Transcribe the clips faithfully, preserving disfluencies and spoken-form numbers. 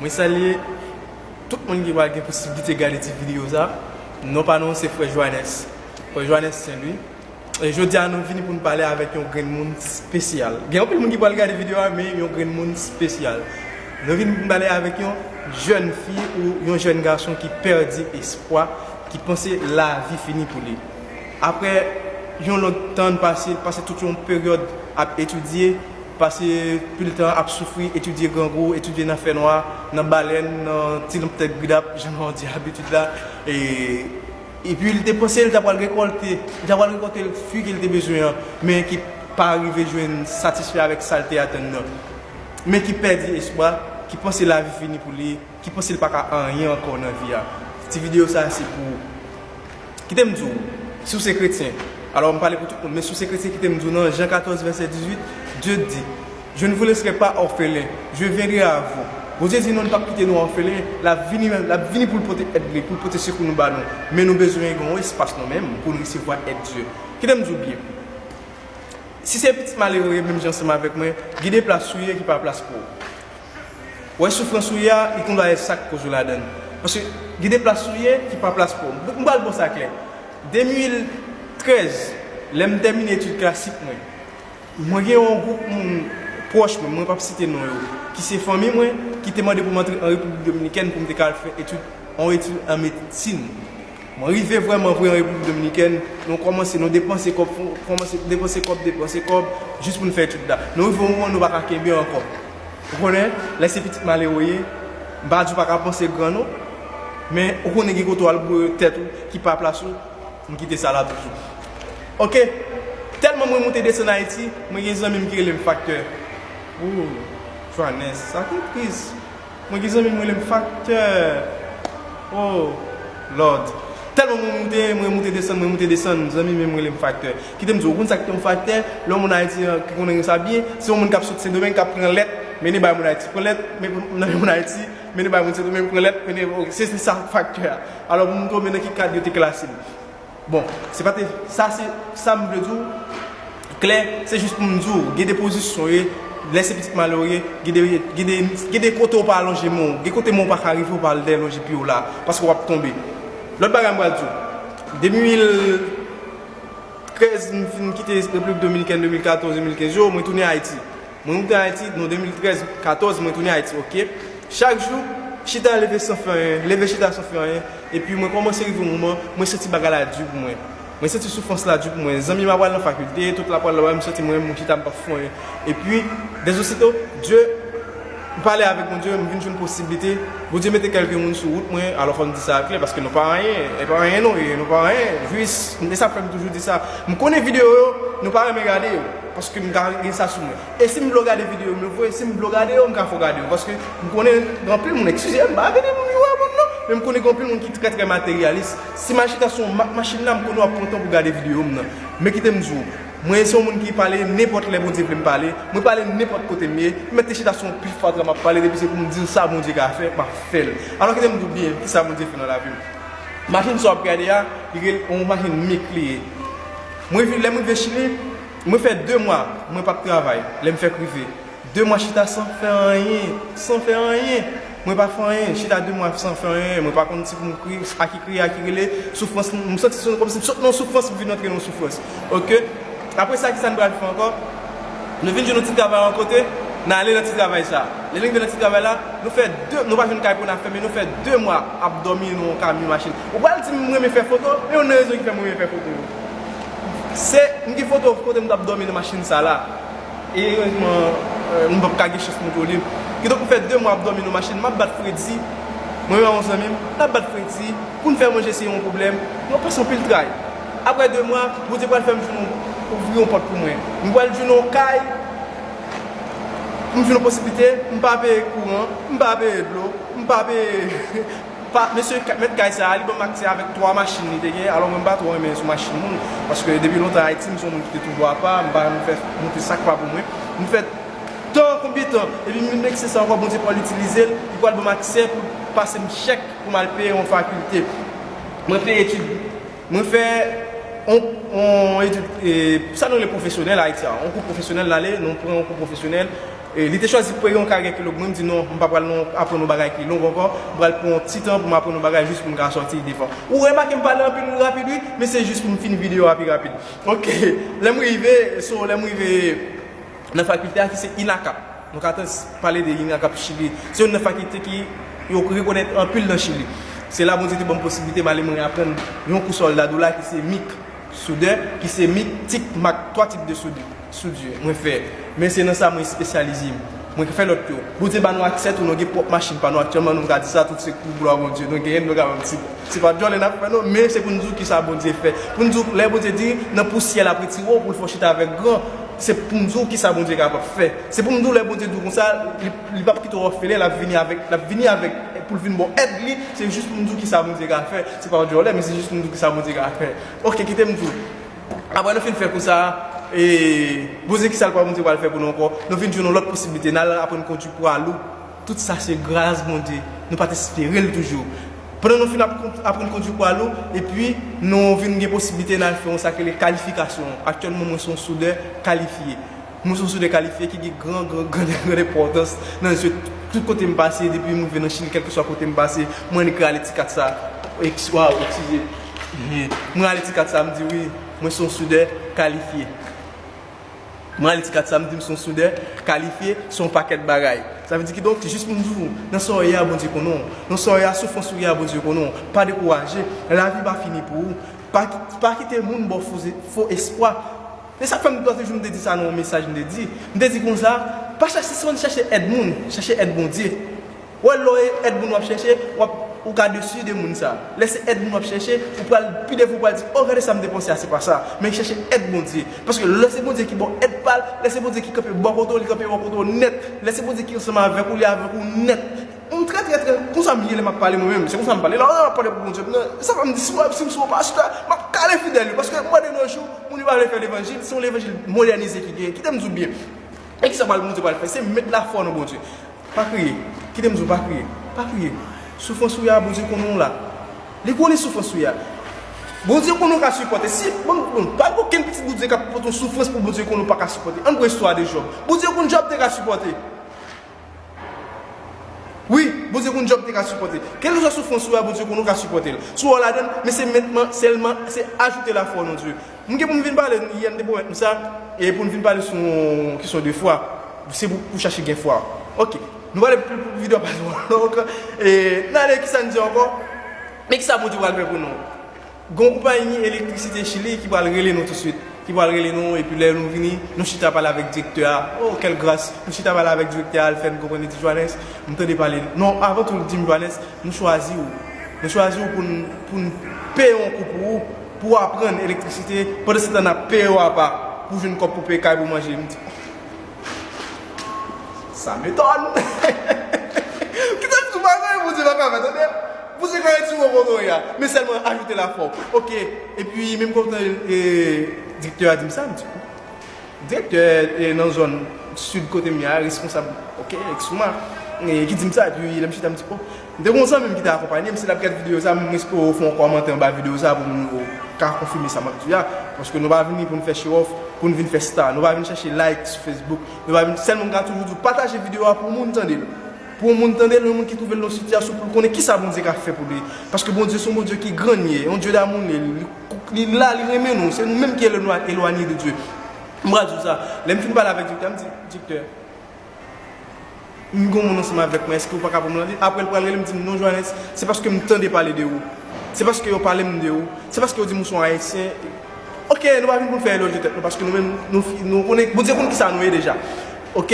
Mwen salye tout moun ki pral gen posiblite gade ti videyo sa. Non pa nou se frè Johannes. Frè Johannes Saint Louis. E jodi a nou vini pou n pale avèk yon grenn moun espesyal. Gen anpil moun ki pral gade videyo a, men yon grenn moun espesyal. Nou vini pou n pale avèk yon jèn fi ou yon jèn gason ki pèdi espwa, ki panse lavi fini pou li. Apre yon long tan pase, pase tout yon peryòd ap etidye, pase pil tan ap soufri, etidye grangou, etidye nan fènwa, nan balèn, nan ti lanp tèt gridap, jan nou di abitid la. E, epi li te panse li ta pral rekòlte, li ta pral rekòlte fwi ke li te bezwen an, men ki pa rive jwenn satisfè avèk sa l te atann nan. Men ki pèdi espwa, ki panse lavi fini pou li, ki panse li pa ka anyen ankò nan vi a. Ti videyo sa a se pou ou. Kite m di w, si w se kretyen, alò m pale pou tout moun, men si w se kretyen, kite m di w nan Jan katòz vèsè dizuit, Dye di, Je ne vous laisserai pas orphelins, je viendrai à vous. Bondye di nou li p ap kite nou òfelen, l ap vini, l ap vini pou l pote èd li, pou l pote sekou nou ba nou. Men nou bezwen gen yon espas nou menm pou n resevwa èd Dye. Kite m di w byen, si se pitit malere w ye menm jan ansanm avèk mwen, gen de plas ou ye ki pa plas pou ou. Ou wè soufrans ou ye a, li konn va e sa k koz ou ladan l. Paske gen de plas ou ye ki pa plas pou ou. M pral bon sa klè. De mil trèz, lè m tèmine etid klasik mwen, mwen gen yon gwoup moun pwòch mwen, mwen p ap site non yo, ki se fanmi mwen, ki te mande pou m antre an Repiblik Dominikèn pou m te ka al fè etid, yon etid an medsin. Mwen rive vrèman vre an Repiblik Dominikèn, nou kòmanse, nou depanse kòb, kòmanse depanse kòb, depanse kòb, jis pou n fè etid la. Nou rive yon moman nou pa ka kenbe ankò. Ou konnen, lè se pitit malere w ye, m pa di w pa ka panse gran non, men ou konnen gen kote w al boure tèt ou ki pa plas ou, m kite sa la toujou. Oke, tèlman mwen moute desann Ayiti, mwen gen zanmi m ki rele m faktè. Ooh, Johannes, sa ki tris. Mwen gen zanmi m rele m faktè. Oh Lord. Tèlman mwen moute, mwen moute desann, mwen moute desann, zanmi m rele m faktè. Kite m di w, ou konn sa ki te yon faktè? Lè yon moun Ayiti an ki konnen sa byen, se yon moun k ap sot Sendomeng k ap pran lèt, mennen bay moun Ayiti, pran lèt, men nan men moun Ayiti, mennen bay moun Sendomeng, pran lèt, mennen, se, se sa faktè a. Alò pou m tonbe nan ki kad yo te klase m. Bon, se pa te, sa se, sa m vle di w, klè, se jis pou m di w, gen de pozisyon w ye, lè se pitit malere w ye, gen de, gen de, gen de kote w pa alonje men w, gen kote men w pa ka rive, w pa al dèyè lonje pye w la, paske w ap tonbe. Lòt bagay m pral di w, de mil trèz, m fin kite Repiblik Dominikèn, de mil katòz, de mil kenz yo, mwen tounen Ayiti. Mwen moute Ayiti, non, de mil trèz, katòz, mwen tounen Ayiti, oke. Chak jou, chita leve san fè anyen, leve chita san fè anyen. Epi mwen kòmanse rive yon moman, mwen santi bagay la di pou mwen. Mwen santi soufrans la di pou mwen. Zanmi m ap pral nan fakilte, tout la pral laba, m santi mwen, mwen chita, m p ap fè anyen. Epi, dezosito, Dye, m pale avèk Bondye, m vin jwenn posiblite. Bondye mete kèlke moun sou wout mwen, alò fò m di sa klè, paske nou pa anyen, e pa anyen nou ye, nou pa anyen, jis, e sa k fè m toujou di sa. M konnen videyo yo, nou pa renmen gade yo. Paske m ka gen sa sou mwen. E si m vle w gade videyo m yo vre, si m vle w gade yo, m ka fè w gade yo. Paske m konnen gen anpil moun, eskize m, m pa vle di moun yo wè moun non, men m konnen gen anpil moun ki trè, trè materyalis. Si m al chita sou yon ma-, machin la, m konnen w ap pran tan pou gade videyo m nan. Men kite m di w, mwen se yon moun ki pale nenpòt lè Bondye vle m pale, mwen pale nenpòt kote m ye, m mèt te chita sou yon pil fatra m ap pale, depi se pou m di l sa Bondye ka fè, m ap fè l. Alò kite m di w byen, kisa Bondye fè nan lavi m. Machin sa w ap gade a, li rele yon machin mik li ye. Mwen vin, lè m rive Chili, mwen fè de mwa, mwen p ap travay, lè m fèk rive. De mwa chita san fè anyen, san fè anyen. Mwen pa fè anyen, chita de mwa san fè anyen, mwen pa konn si pou m kriye, a ki kriye, a ki rele, soufrans, m santi se kòmsi m sot nan yon soufrans, m vin antre nan yon soufrans. Oke? Apre sa, kisa n pral fè ankò? Nou vin jwenn yon ti travay yon kote, n ale nan ti travay sa. Lè nou rive nan ti travay la, nou fè de, nou pa jwenn kay pou n ap fèmen, nou fè de mwa ap dòmi nan yon kamyon machin. Ou pral di m renmen fè foto, men youn nan rezon ki fè m renmen fè foto yo. Se, m gen foto kote m t ap dòmi nan machin sa la. E erezman, euh, m p ap ka gen chans montre w li. Kidonk, m fè de mwa ap dòmi nan machin, m ap bat fredi. Mwen menm ak yon zanmi m, n ap bat fredi. Pou n fè manje, se yon pwoblèm. Nou pase anpil tray. Apre de mwa, Bondye pral fè m jwenn yon, ouvri yon pòt pou mwen. M pral jwenn yon kay, pou m jwenn yon posiblite, m pa peye kouran, m pa peye dlo, m pa peye pa, mesye ka-, mèt kay sa a, li ban m aksè avèk twa machin li te gen, alò mwen m pa twò renmen sou machin moun, paske depi lontan Ayiti, m se yon moun ki te toujou apa, m pa renmen fè monte sa k pa pou mwen. M fè tan, konbyen tan, epi m vin vekse sa ankò, Bondye pral itilize l, li pral ban m aksè pou l pase m chèk pou m al peye yon fakilte. Mwen peye etid, mwen fè on, on etid, e, sa nou rele pwofesyonèl Ayiti a, on kou pwofesyonèl, n ale, nou pran on kou pwofesyonèl, E li te chwazi pou yon karyè ki long, mwen m di non, m pa pral non aprann yon bagay ki long ankò, m pral pran yon ti tan pou m aprann yon bagay jis pou m ka sòti devan. Ou remake m pale anpil rapid wi, men se jis pou m fini videyo a pi rapid. Ok, lè m rive, so lè m rive nan fakilte a ki se INACAP. Nou ka tann pale de INACAP Chili. Se youn nan fakilte ki yo rekonèt anpil nan Chili. Se la Bondye te ban m posiblite m ale mwen aprann yon kou sòldadoula ki se mik soudè, ki se mik, tik, mak, twa tip de soud, soudure mwen fè. Men se nan sa mwen espesyalize m. Mwen fè lòt yo. Bondye ba nou aksè tou, nou gen pwòp machin pa nou aktyèlman, nou ka di sa tout se pou glwa Bondye. Nou genyen, nou ka menm ti. Se pa djòlè n ap fè non, men se pou n di w kisa Bondye fè. Pou n di w, lè Bondye di, nan pousyè l ap retire w pou l fè w chita avèk gran, se pou n di w kisa Bondye kapab fè. Se pou n di w lè Bondye di w konsa, li, li p ap kite w òfelen, l ap vini avèk, l ap vini avèk, pou l vin ba w èd li, se jis pou n di w kisa Bondye ka fè. Se pa yon djòlè, men se jis pou n di w kisa Bondye ka fè. Ok, kite m di w. Apre nou fin fè kou sa, e, Bondye kisa l pral, Bondye pral fè pou nou ankò? Nou vin jwenn yon lòt posiblite, n al aprann kondui pwa lou. Tout sa se gras Bondye. Nou pa t espere l toujou. Pandan nou fin ap, aprann kondui pwa lou, epi nou vin gen posiblite n al fè yon sa k rele kalifikasyon. Aktyèlman, mwen se yon soudè kalifye. Mwen se yon soudè kalifye ki gen gran, gran, gran, gran enpòtans nan zye tout kote m pase, depi m rive nan Chili, kèlkeswa kote m pase, mwen rale ti kat sa. Ex-, waw, eskize. Mwen rale ti kat sa, m di wi, mwen se yon soudè kalifye. Mwen rale ti kat sa, m di m se yon soudè kalifye, se yon pakèt bagay. Sa vle di kidonk, jis pou m di w, nan sa w ye a, Bondye konnen w. Nan sa w ye a, soufrans ou ye a, Bondye konnen w. Pa dekouraje. Lavi pa fini pou ou. Pa, pa kite moun ba w fo, fo espwa. Se sa k fè m lòt jou m te di sa nan yon mesaj m te di. M te di konsa, pa chache, si w chèche èd moun, chèche èd Bondye. Wè lè w èd moun w ap chèche, w ap, ou ka desi de moun sa. Lè se èd moun w ap chèche, ou pral pi devan ou pral di, o gade sa m te panse a, se pa sa. Men chèche èd Bondye. Paske lè se Bondye ki ba w èd pa l, lè se Bondye ki kanpe bò kote w, li kanpe bò kote w nèt. Lè se Bondye ki ansanm avèk ou, li avèk ou nèt. M trè, trè, trè, konsa m ye lè m ap pale mwen menm. Se konsa m pale la, m ap pale pou Bondye. Sa fè m di, si w ap, si m se yon pastè, m ap kale fidèl yo. Paske mwen de nos jours, moun yo pa vle fè levanjil, se yon levanjil modènize ki genyen. Kite m di w byen. E kisa pral Bondye pral fè? Se met lafwa nan Bondye. Pa kriye. Kite m di w, pa kriye. Pa kriye. Soufrans ou ye a, Bondye konnen w la. Li konnen soufrans ou ye a. Bondye konnen w ka sipòte. Si, bon, bon, pa gen okenn pitit Bondye k ap pote yon soufrans pou Bondye konnen w pa ka sipòte. Ann pran istwa de Jòb. Bondye konn Jòb te ka sipòte. Wi, Bondye konn Jòb te ka sipòte. Kèlkeswa soufrans ou ye a, Bondye konnen w ka sipòte l. Si w wè w ladan l, men se mentnan sèlman, se ajoute lafwa w nan Dye. M gen pou m vin pale, yè m te pwomèt nou sa, e pou n vin pale sou yon kesyon de fwa. Se pou, pou chache gen fwa. Ok. Nou pale pou, pou videyo a pa twò long. E, n ale, kisa n di ankò? Men kisa Bondye pral fè pou nou? Gen yon konpayi elektrisite Chili ki pral rele nou tousuit. Ki pral rele nou, epi lè nou vini, nou chita pale avèk direktè a. Oh, quelle grâce! Nou chita pale avèk direktè a, l fè n konprann, li di, Johannes, m tande pale. Non, avan tou, l di m, Johannes, nou chwazi w. Nou chwazi w pou n, pou n peye yon kou pou ou, pou w aprann elektrisite, pandan se tan n ap peye w apa, pou jwenn kòb pou peye kay pou manje. M di, sa m etone. Kite m di w, pa gen anyen Bondye pa ka fè, tande? Bondye ka retire w kote w ye a, men sèlman ajoute lafwa w. Ok, epi menm kontan, e, direktè a di m sa, m di, direktè, e, nan zòn sid kote m ye a, reskonsab, ok, Exuma, e, ki di m sa, epi lè m chita, m di, oh, m te gen yon zanmi m ki te akonpanye m, si l ap gade videyo sa, m espere w fè yon kòmantè anba videyo sa pou m ka konfime sa m ap di a, paske nou pa vini pou n fè show off, pou n vin fè star, nou pa vin chache like sou Facebook, nou pa vin, sèl moun ka toujou di w pataje videyo a pou moun tande l. Pou yon moun tande l, yon moun ki twouve l nan sitiyasyon pou l konnen kisa Bondye ka fè pou li. Paske Bondye se yon Bondye ki gran li ye, yon Dye damou li ye, li, li la, li renmen nou, se nou menm ki elwa-, elwanye de Dye. M pral di w sa, lè m fin pale avèk direktè, m di, direktè, m gen yon moun ansanm avèk mwen, èske w pa ka pran m nan li? Apre l pral rele m di m, non, Johannes, se paske m tande pale de ou. Se paske yo pale m de ou. Se paske yo di m ou se yon Ayisyen. Ok, nou pa vin pou n fè elòj de tèt nou, paske nou menm, nou, nou konnen, Bondye konn kisa nou ye deja. Ok?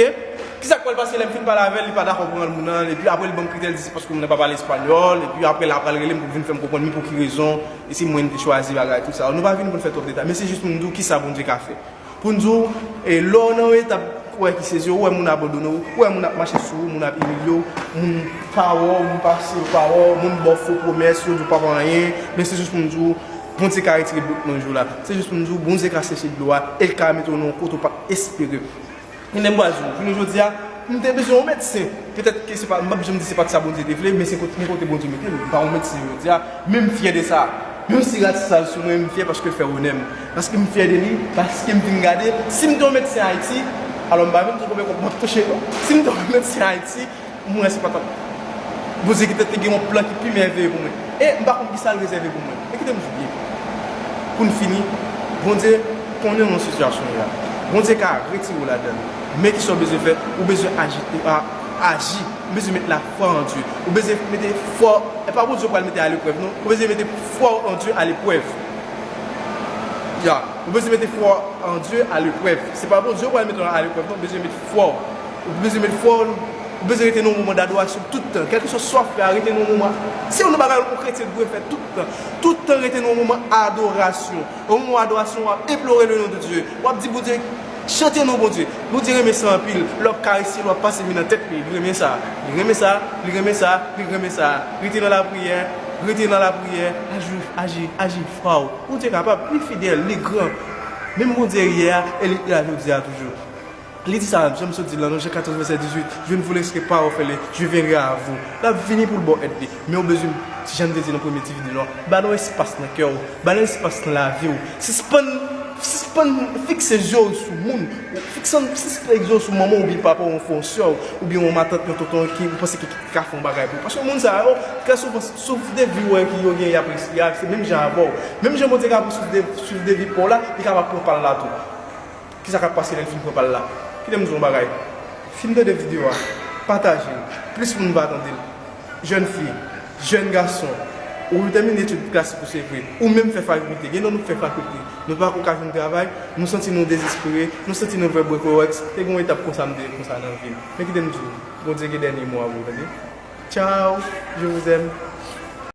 Kisa k pral pase lè m fin pale avè l, li pa dakò pran moun nan, epi apre l ban m kritè, l di se paske moun nan pa pale espanyòl, epi apre l ap pral rele m pou vin fè m konprann men pou ki rezon, e se mwen ki te chwazi bagay, tout sa. Nou pa vin pou n fè twòp detay, men se jis pou n di w kisa Bondye ka fè. Pou n di w, e, lè w nan yon etap, ou wè ki sezi, ou wè moun abandone w, ou wè moun ap mache sou ou, moun ap imilye w, moun pa wè w, moun pase yo pa wè w, moun ba w fo pwomès, yo di w p ap anyen, men se jis pou n di w, Bondye ka retire dout nan je w la. Se jis pou n di w, Bondye ka seche dlo a, e l ka mete w nan yon kote w pa t espere. Kounya m pral di w, jounen jodi a, m te bezwen yon medsen. Petèt ke se pa, m p ap janm di se pa t sa Bondye te vle, men se kote, men kote Bondye mete m. M pa yon medsen jodi a, men m fyè de sa. Menm si rasis la sou mwen, m fyè paske l fè onè m. Paske m fyè de li, paske m fin gade, si m te yon medsen Ayiti, Alò, m pa vin di w konbyen kòb m ap touche, non. Si m te konbyen se Ayiti, mwen se pa t ap. Bondye gentan te gen yon plan ki pi mèveye pou mwen. E m pa konn ki sa l rezève pou mwen. Men kite m di w byen. Pou n fini, Bondye konnen nan sitiyasyon w ye a. Bondye ka retire w ladan l. Men ki sa w bezwen fè? Ou bezwen aji, a, aji. Ou bezwen met lafwa an Dye. Ou bezwen mete fwa, e pa Bondye w pral mete aleprèv, non. Ou bezwen mete fwa w an Dye aleprèv. Ya, ou bezwen mete fwa w an Dye aleprèv. Se pa Bondye w pral mete aleprèv, non. Ou bezwen met fwa w. Ou bezwen met fwa w, ou bezwen rete nan yon moman dadorasyon tout tan. Kèlkeswa sa w ap fè a, rete nan yon moman. Se yon bagay yon kretyen dwe fè tout tan. Tout tan rete nan yon moman adorasyon. Yon moman adorasyon, w ap enplore le non de Dye. W ap di Bondye, chante non Bondye. Bondye renmen sa anpil. Lè w ap karese l, w ap pase men nan tèt li. Li renmen sa. Li renmen sa. Li renmen sa. Li renmen sa. Rete nan lapriyè. Rete nan lapriyè. Aji, aji, aji, fwa w. Bondye kapab. Li fidèl. Li gran. Menm Bondye yè a, e li la jodi a toujou. Li di sa, jan m sot di l lan, nan Jan katòz vèsè dizuit, je ne vous laisserai pas orphelins, je viendrai à vous. L ap vini pou l ba w èd li. Men ou bezwen, jan m te di nan premye ti videyo a, ba l yon espas nan kè w, ba l yon espas nan lavi w. Sispann, sispann fikse je w sou moun. Fikse, sispann fikse je w sou manman w oubyen papa w, yon frè, yon sè w, oubyen yon matant, yon tonton ki ou panse ki ka fè yon bagay pou ou. Paske moun sa yo, trè souvan, souf de vi w wè ki yo gen, y ap, y ap, se menm jan avè w. Menm jan Bondye ka pran souf de, souf de vi pa w la, li kapab pran pa l la tou. Kisa k ap pase lè l fin pran pa l la? Kite m di w yon bagay. Fin tande videyo a, pataje l. Plis moun va tande l. Jèn fi, jèn gason, ou tèmine etid klasik ou se vre, ou menm fè fakilte, gen nan nou k fè fakilte, nou pa ko ka jwenn travay, nou santi nou dezespere, nou santi nou vre brekorèks, te gen yon etap konsa m te ye konsa nan vi m. Men kite m di w, Bondye gen dènye mo a pou ou, tande? Ciao, je vous aime.